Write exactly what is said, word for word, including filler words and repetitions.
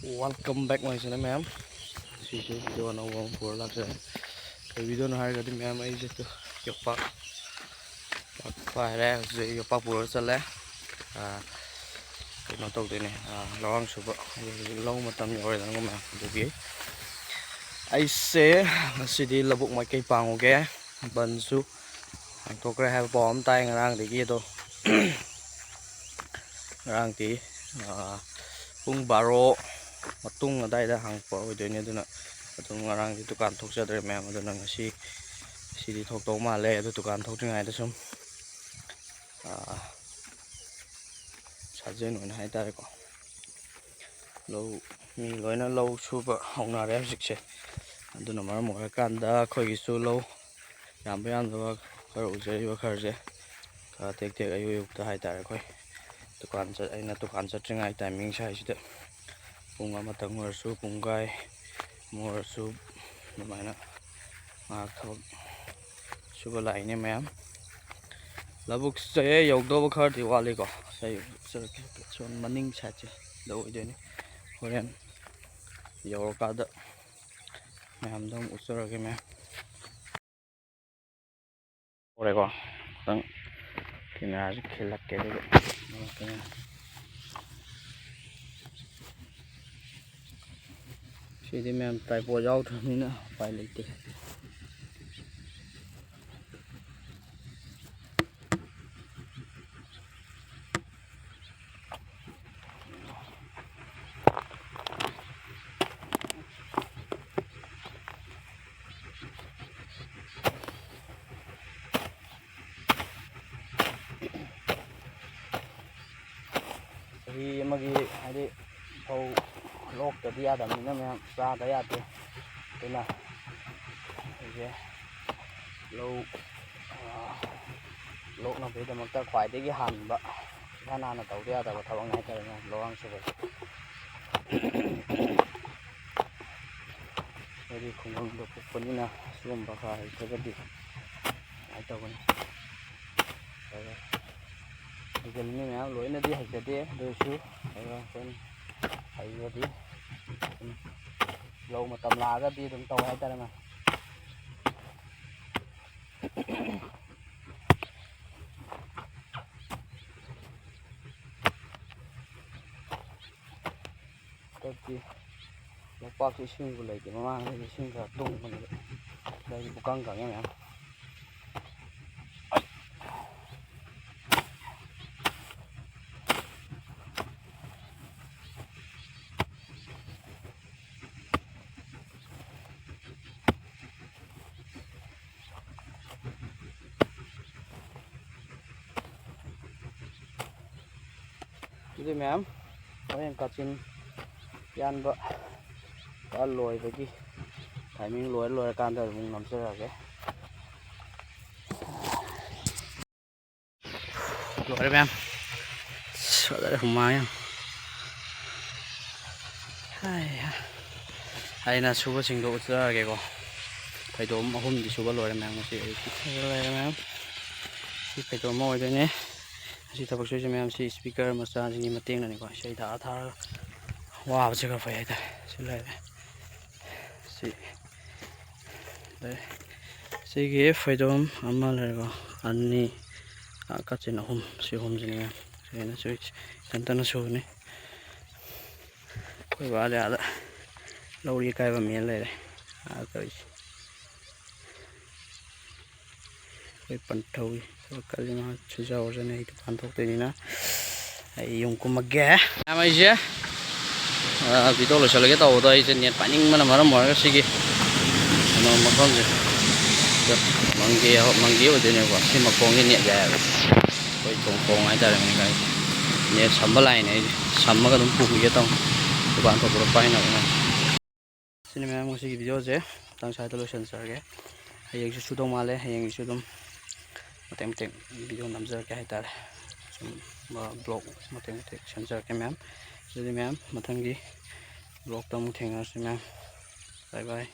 Welcome back, ꯃꯌꯥꯝ꯫ ꯁꯤꯁꯨ video ꯑꯅꯧꯕ ꯑꯃ ꯄꯨꯔ ꯂꯥꯛꯆꯔꯦ꯫ ꯀꯩ videoꯅꯣ ꯍꯥꯏꯔꯒꯗꯤ, ꯃꯌꯥꯝ, ꯑꯩꯁꯦ ꯌꯣꯄꯥꯛ ꯄꯥꯛꯄ ꯍꯥꯏꯔꯦ꯫ ꯍꯧꯖꯤꯛ ꯌꯣꯄꯥꯛ ꯄꯨꯔ ꯆꯠꯂꯦ꯫ ꯑꯥ, ꯀꯩꯅꯣ ꯇꯧꯗꯣꯏꯅꯦ, ꯑꯥ, ꯂꯧꯔꯥꯡ ꯁꯨꯕ꯫ ꯍꯧꯖꯤꯛ ꯂꯧ ꯃꯇꯝ ꯌꯧꯔꯦꯗꯅꯀꯣ, ꯃꯌꯥꯝ꯫ ꯑꯗꯨꯒꯤ ꯑꯩꯁꯦ ꯉꯁꯤꯗꯤ ꯂꯧꯕꯨꯛ ꯃꯥꯏꯀꯩ ꯄꯥꯡꯉꯨꯒꯦ꯫ ꯕꯟꯁꯨ ꯍꯥꯡꯇꯣꯛꯈ꯭ꯔꯦ ꯍꯥꯏꯕ ꯄꯥꯎ ꯑꯃ ꯇꯥꯏ ꯉꯔꯥꯡꯗꯒꯤ꯫ ꯑꯗꯣ ꯉꯔꯥꯡꯗꯤ, ꯑꯥ, ꯄꯨꯡ ꯕꯥꯔꯣ ꯃꯇꯨꯡ ꯑꯗꯥꯏꯗ ꯍꯥꯡꯉꯛꯄ ꯑꯣꯏꯗꯣꯏꯅꯦ꯫ ꯑꯗꯨꯅ ꯑꯗꯨꯝ ꯉꯔꯥꯡꯗꯤ ꯗꯨꯀꯥꯟ ꯊꯣꯛꯆꯗ꯭ꯔꯦ, ꯃꯌꯥꯝ꯫ ꯑꯗꯨꯅ ꯉꯁꯤ, ꯉꯁꯤꯗꯤ ꯊꯣꯛꯇꯧ ꯃꯥꯜꯂꯦ꯫ ꯑꯗꯨ ꯗꯨꯀꯥꯟ ꯊꯣꯛꯇ꯭ꯔꯤꯉꯩꯗ ꯁꯨꯝ, ꯑꯥ, ꯁꯥꯖꯦꯜ ꯑꯣꯏꯅ ꯍꯥꯏꯇꯥꯔꯦꯀꯣ꯫ ꯂꯧ, ꯃꯤ ꯂꯣꯏꯅ ꯂꯧ ꯁꯨꯕ ꯍꯧꯅꯔꯦ ꯍꯧꯖꯤꯛꯁꯦ꯫ ꯑꯗꯨꯅ ꯃꯔꯝ ꯑꯣꯏꯔꯀꯥꯟꯗ ꯑꯩꯈꯣꯏꯒꯤꯁꯨ ꯂꯧ ꯌꯥꯝꯕ ꯌꯥꯝꯗꯕ ꯈꯔ ꯎꯖꯔꯤꯕ ꯈꯔꯁꯦ, ꯈꯔ ꯇꯦꯛ ꯇꯦꯛ ꯑꯌꯨꯛ ꯑꯌꯨꯛꯇ ꯍꯥꯏꯇꯥꯔꯦ, ꯑꯩꯈꯣꯏ ꯗꯨꯀꯥꯟ ꯆꯠ-, ꯑꯩꯅ ꯗꯨꯀꯥꯟ ꯆꯠꯇ꯭ꯔꯤꯉꯩ timing ꯁ꯭ꯋꯥꯏꯁꯤꯗ, ꯄꯨꯡ ꯑꯃꯇꯪ ꯑꯣꯏꯔꯁꯨ, ꯄꯨꯡꯈꯥꯏ ꯑꯃ ꯑꯣꯏꯔꯁꯨ, ꯑꯗꯨꯃꯥꯏꯅ ꯉꯥꯏꯍꯥꯛ ꯊꯕꯛ ꯁꯨꯕ ꯂꯥꯛꯏꯅꯦ, ꯃꯌꯥꯝ꯫ ꯂꯧꯕꯨꯛꯁꯦ ꯌꯧꯗꯧꯕ ꯈꯔꯗꯤ ꯋꯥꯠꯂꯤꯀꯣ꯫ ꯉꯁꯥꯏ ꯆꯠꯂꯛꯀꯦ꯫ ꯁꯣꯝ ꯃꯅꯤꯡ sideꯁꯦ ꯂꯧ ꯑꯣꯏꯗꯣꯏꯅꯤ꯫ ꯍꯣꯔꯦꯟ ꯌꯧꯔꯀꯥꯟꯗ ꯃꯌꯥꯝꯗ ꯑꯃꯨꯛ ꯎꯠꯆꯔꯒꯦ, ꯃꯌꯥꯝ꯫ ꯎꯔꯦꯀꯣ? ꯈꯤꯇꯪ cameraꯁꯦ ꯈꯤꯜꯂꯛꯀꯦ, ꯑꯗꯨꯒ ꯎꯠꯂꯛꯀꯦ, ꯃꯌꯥꯝ꯫ ꯁꯤꯗꯤ, ꯃꯌꯥꯝ, tripod ꯌꯥꯎꯗ꯭ꯔꯕꯅꯤꯅ ꯎꯄꯥꯏ ꯂꯩꯇꯦ꯫ ꯆꯍꯤ ꯑꯃꯒꯤ, ꯍꯥꯏꯗꯤ, ꯐꯧ ꯂꯣꯛꯇꯗꯤ ꯌꯥꯗꯕꯅꯤꯅ, ꯃꯌꯥꯝ, ꯆꯥꯗ ꯌꯥꯗꯦ꯫ ꯑꯗꯨꯅ ꯑꯩꯁꯦ ꯂꯧ, ꯑꯥ, ꯂꯣꯛꯅꯕꯒꯤꯗꯃꯛꯇ ꯈ꯭ꯋꯥꯏꯗꯒꯤ ꯍꯥꯟꯕ, ꯏꯍꯥꯟ ꯍꯥꯟꯅ ꯇꯧꯗ ꯌꯥꯗꯕ ꯊꯕꯛꯅꯤ ꯍꯥꯏꯇꯥꯔꯦꯅꯦ, ꯂꯧꯔꯥꯡ ꯁꯨꯕꯁꯦ꯫ ꯑꯩꯈꯣꯏꯗꯤ ꯈꯨꯡꯒꯪꯗ ꯄꯣꯛꯄꯅꯤꯅ ꯁꯤꯒꯨꯝꯕ ꯈꯔ ꯍꯩꯇ꯭ꯔꯒꯗꯤ ꯀꯃꯥꯏꯅ ꯇꯧꯒꯅꯤ? ꯑꯗꯨꯒ ꯍꯩꯖꯤꯜꯂꯤ ꯃꯌꯥꯝ ꯂꯣꯏꯅꯗꯤ ꯍꯩꯖꯗꯦ, ꯑꯗꯨ ꯑꯣꯏꯔꯁꯨ ꯑꯩꯈꯣꯏꯅ ꯍꯩꯕꯗꯤ ꯂꯧ ꯃꯇꯝ ꯂꯥꯛꯑꯒꯗꯤ ꯑꯗꯨꯝ ꯇꯧꯋꯦ ꯍꯥꯏꯇꯥꯔꯦ ꯃꯌꯥꯝ꯫ ꯍꯟꯗꯛꯇꯤ ꯂꯣꯛꯄꯥꯛꯁꯤ ꯏꯁꯤꯡꯕꯨ ꯂꯩꯇꯦ꯫ ꯃꯃꯥꯡꯗꯗꯤ ꯏꯁꯤꯡ ꯈꯔ ꯇꯨꯡꯕꯅꯦꯕ꯫ ꯍꯟꯗꯛꯇꯤ ꯄꯨꯀꯪ ꯀꯪꯉꯦ ꯃꯌꯥꯝ꯫ ꯑꯗꯨꯗꯤ ꯃꯌꯥꯝ, ꯍꯣꯔꯦꯟ ꯀꯥꯆꯤꯟ ꯌꯥꯟꯕ ꯂꯣꯏꯕꯒꯤ timing, ꯂꯣꯏꯔ ꯂꯣꯏꯔꯀꯥꯟꯗ ꯑꯃꯨꯛ ꯅꯝꯖꯔꯛꯑꯒꯦ꯫ ꯂꯣꯏꯔꯦ ꯃꯌꯥꯝ꯫ ꯑꯁ, ꯐꯖꯔꯦ, ꯍꯨꯃꯥꯡ ꯌꯥꯝ꯫ ꯍꯥꯏ ꯍꯥ꯫ ꯑꯩꯅ ꯁꯨꯕꯁꯤꯡꯗꯣ ꯎꯠꯆꯔꯒꯦꯀꯣ꯫ ꯐꯩꯗꯣꯝ ꯑꯍꯨꯝꯗꯤ ꯁꯨꯕ ꯂꯣꯏꯔꯦ ꯃꯌꯥꯝ꯫ ꯉꯁꯤ ꯑꯌꯨꯛꯀꯤ ꯂꯣꯏꯔꯦ ꯃꯌꯥꯝ꯫ ꯁꯤ ꯐꯩꯗꯣꯝ ꯑꯃ ꯑꯣꯏꯗꯣꯏꯅꯦ꯫ ꯉꯁꯤ ꯊꯕꯛ ꯁꯨꯔꯤꯁꯦ ꯃꯌꯥꯝ, ꯁꯤ speaker ꯃꯆꯥꯁꯤꯡꯒꯤ ꯃꯇꯦꯡꯅꯅꯤꯀꯣ꯫ ꯏꯁꯩ ꯊꯥꯔ ꯊꯥꯔꯒ ꯋꯥꯕꯁꯦ ꯈꯔ ꯐꯩ ꯍꯥꯏꯇꯥꯔꯦ꯫ ꯁꯤ ꯂꯩꯔꯦ꯫ ꯁꯤ ꯂꯩꯔꯦ꯫ ꯁꯤꯒꯤ ꯐꯩꯗꯣꯝ ꯑꯃ ꯂꯩꯔꯦꯀꯣ꯫ ꯑꯅꯤ, ꯑꯥ, ꯀꯥꯆꯤꯟ ꯑꯍꯨꯝ, ꯁꯤ ꯑꯍꯨꯝꯁꯤꯅꯦ ꯃꯌꯥꯝ꯫ ꯁꯤ ꯑꯩꯅ ꯁꯨꯔꯤꯁꯦ꯫ ꯏꯊꯟꯇꯅ ꯁꯨꯕꯅꯤ꯫ ꯑꯩꯈꯣꯏ ꯕꯥꯗꯤ ꯑꯥꯗ ꯂꯧꯔꯤ ꯑꯀꯥꯏꯕ ꯃꯦꯟ ꯂꯩꯔꯦ꯫ ꯑꯥ ꯇꯧꯔꯤꯁꯦ꯫ ꯑꯩꯈꯣꯏ ꯄꯟꯊꯧꯒꯤ ꯊꯕꯛ ꯀꯜꯂꯤ ꯃꯥ꯫ ꯁꯨꯖꯥꯎꯔꯖꯅꯤ ꯑꯩ ꯗꯨꯀꯥꯟ ꯊꯣꯛꯇꯣꯏꯅꯤꯅ꯫ ꯑꯩ ꯌꯨꯝ ꯀꯨꯝꯃꯒꯦ꯫ ꯃꯌꯥꯝ ꯑꯩꯁꯦ, ꯑ, video ꯂꯣꯏꯁꯤꯜꯂꯒꯦ ꯇꯧꯕꯗꯣ ꯑꯩꯁꯦ net ꯄꯥꯏꯅꯤꯡꯕꯅ ꯃꯔꯝ ꯑꯣꯏꯔꯒ ꯁꯤꯒꯤ ꯀꯩꯅꯣ ꯃꯐꯝꯁꯦ ꯃꯪꯒꯦ, ꯃꯪꯒꯦ ꯑꯣꯏꯗꯣꯏꯅꯦꯕꯀꯣ꯫ ꯁꯤ ꯃꯈꯣꯡꯁꯦ net ꯌꯥꯏꯌꯦꯕ꯫ ꯑꯩꯈꯣꯏ ꯇꯣꯡꯈꯣꯡ ꯍꯥꯏꯇꯥꯔꯦ ꯃꯅꯤꯡ ꯀꯥꯏꯁꯦ꯫ Net ꯁꯝꯕ line ꯅꯦ ꯑꯩꯁꯦ꯫ ꯁꯝꯃꯒ ꯑꯗꯨꯝ ꯄꯨꯈꯤꯒꯦ ꯇꯧꯅꯤ꯫ ꯗꯨꯀꯥꯟ ꯊꯣꯛꯄꯗ ꯄꯥꯏꯅꯕ꯫ ꯁꯤꯅꯤ ꯃꯌꯥꯝ ꯉꯁꯤꯒꯤ video ꯁꯦ꯫ ꯃꯇꯥꯡ ꯁ꯭ꯋꯥꯏꯗ ꯂꯣꯏꯁꯤꯟꯖꯔꯒꯦ꯫ ꯍꯌꯦꯡꯁꯨ ꯁꯨꯗꯧ ꯃꯥꯜꯂꯦ꯫ ꯍꯌꯦꯡꯒꯤꯁꯨ ꯑꯗꯨꯝ ꯃꯇꯦꯛ ꯃꯇꯦꯛ video ꯅꯝꯖꯔꯛꯀꯦ ꯍꯥꯏꯇꯥꯔꯦ꯫ ꯁꯨꯝ, ꯑ, vlog ꯃꯇꯦꯛ ꯃꯇꯦꯛ ꯁꯦꯝꯖꯔꯛꯀꯦ ꯃꯌꯥꯝ꯫ ꯑꯗꯨꯗꯤ ꯃꯌꯥꯝ ꯃꯊꯪꯒꯤ vlog ꯇ ꯑꯃꯨꯛ ꯊꯦꯡꯅꯔꯁꯤ ꯃꯌꯥꯝ꯫ Bye bye꯫